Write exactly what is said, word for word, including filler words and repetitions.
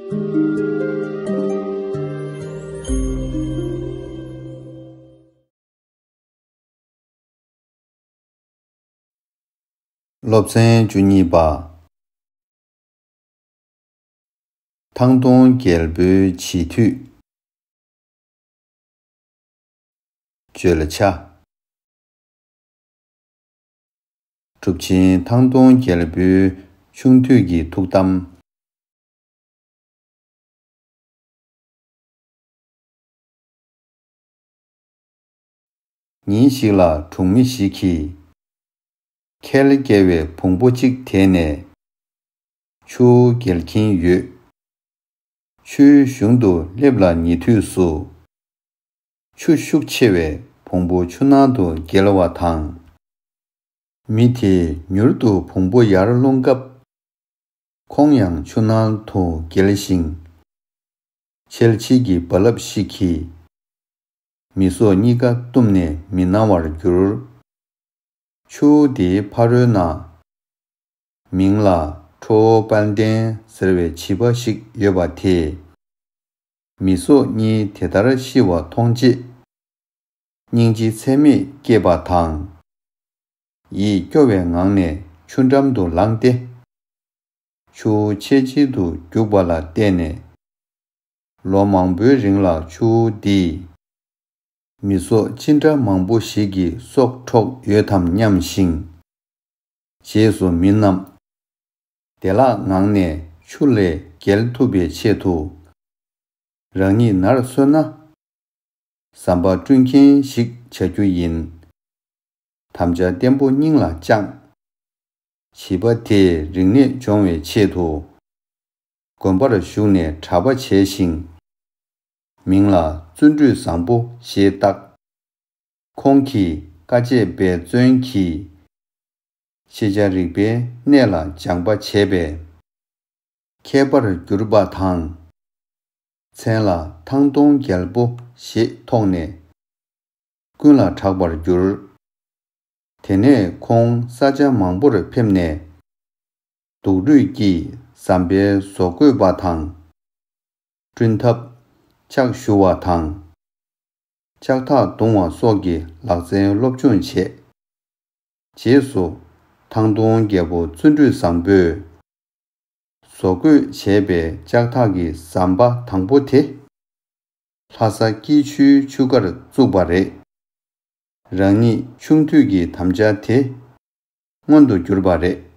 སློབ་ཚན་བཅུ་གཉིས་པ། ཐང་སྟོང་རྒྱལ་པོའི་བྱིས་དུས། བརྗོད་བྱ། གྲུབ་ཆེན་ཐང་སྟོང་རྒྱལ་པོའི་ཆུང་དུས་ཀྱི་ཐུགས་དམ། ཉིན་ཞིག་ལ་གྲོང་མི་ཞིག་གིས། ཁལ་བཀལ་བའི་བོང་བུ་གཅིག་དེད་ནས་ཆུ་བོ་བརྒལ་གྱིན་ཡོད། ཆུའི་གཞུང་དུ་སླེབས་ལ་ཉེ་དུས་སུ། ཆུ་ཤུགས་ཆེ་བས་བོང་བུ་ཆུ་ནང་དུ་བརྒལ་བ་དང་། མི་དེས་མྱུར་དུ་བོང་བུ་ཡར་སློང་སྐབས། ཁོང་ཡང་ཆུ་ནང་དུ་བརྒལ་ཞིང་། ཆལ་ཆིལ་གྱི་རྦ་རླབས་ཤིག་གིས། མི་སྲོག་གཉིས་ཀ་བཏུམས་ནས་མི་སྣང་བར་གྱུར། ཆུ་བོ་དེའི་ཕ་རོལ་ན། མིང་ལ་ཁྲོ་བོ་དཔལ་ལྡན་ཟེར་བའི་བྱིས་པ་ཞིག་ཡོད་པ་དེས། མི་སྲོག་གཉིས་དེ་ལྟར་ཤི་བ་མཐོང་རྗེས། སྙིང་རྗེ་ཚད་མེད་སྐྱེས་པ་དང་། ཡིད་སྐྱོ་བའི་ངང་ནས་ཆུ་འགྲམ་དུ་ལངས་ཏེ། ཆུ་བོ་ཆལ་ཆིལ་དུ་རྒྱུག་པ་ལ་བལྟས་ནས། ལོ་མང་པོའི་རིང་ལ་ཆུ་བོ་འདིས། མི་སྲོག་ཅི་འདྲ་མང་པོ་ཞིག་གི་སྲོག་འཕྲོག་ཡོད་དམ་སྙམ་ཞིང་། རྗེས་སུ་མི་རྣམས། བདེ་བླག་ངང་ནས་ཆུ་ལས་བརྒལ་ཐུབ་པའི་ཆེད་དུ། རང་ཉིད་ནར་སོན་ན། ཟམ་པ་བསྐྲུན་མཁན་ཞིག་བྱ་རྒྱུ་ཡིན། དམ་བཅའ་བརྟན་པོ་སྙིང་ལ་བཅངས། བྱིས་པ་དེས་རིག་གནས་སྦྱོང་བའི་ཆེད་དུ། དགོན་པར་ཞུགས་ནས་གྲྭ་པ་བྱས་ཤིང་། མིང་ལ་བརྩོན་འགྲུས་བཟང་པོ་ཞེས་བཏགས། ཁོང་གིས་དཀའ་སྤྱད་འབད་བརྩོན་གྱིས། ཤེས་བྱ་རིག་པའི་གནས་ལ་སྦྱངས་པ་བྱས་པས། མཁས་པར་གྱུར་པ་དང་། མཚན་ལ་ཐང་སྟོང་རྒྱལ་པོ་ཞེས་ཐོགས་ནས། ཀུན་ལ་གྲགས་པར་གྱུར། དེ་ནས་ཁོང་ས་ཆ་མང་པོར་ཕེབས་ནས། སྡུག་རུས་ཀྱིས་ཟམ་པའི་བཟོ་བཀོད་པ་དང་། བསྐྲུན་ཐབས། ལྕགས་བཞུ་བ་དང་། ལྕགས་ཐག་རྡུང་བ་སོགས་ཀྱི་ལག་རྩལ་སློབ་སྦྱོང་བྱས། རྗེས་སུ་ཐང་སྟོང་རྒྱལ་པོ་བརྩོན་འགྲུས་བཟང་པོས། བཟོ་བཀོད་བྱས་པའི་ལྕགས་ཐག་གི་ཟམ་པ་དང་པོ་དེ། ལྷ་ས་སྐྱིད་ཆུའི་ཆུ་ཁར་བཙུགས་པ་རེད། རང་ཉིད་ཆུང་དུས་ཀྱི་དམ་བཅའ་དེ། མངོན་དུ་གྱུར་པ་རེད།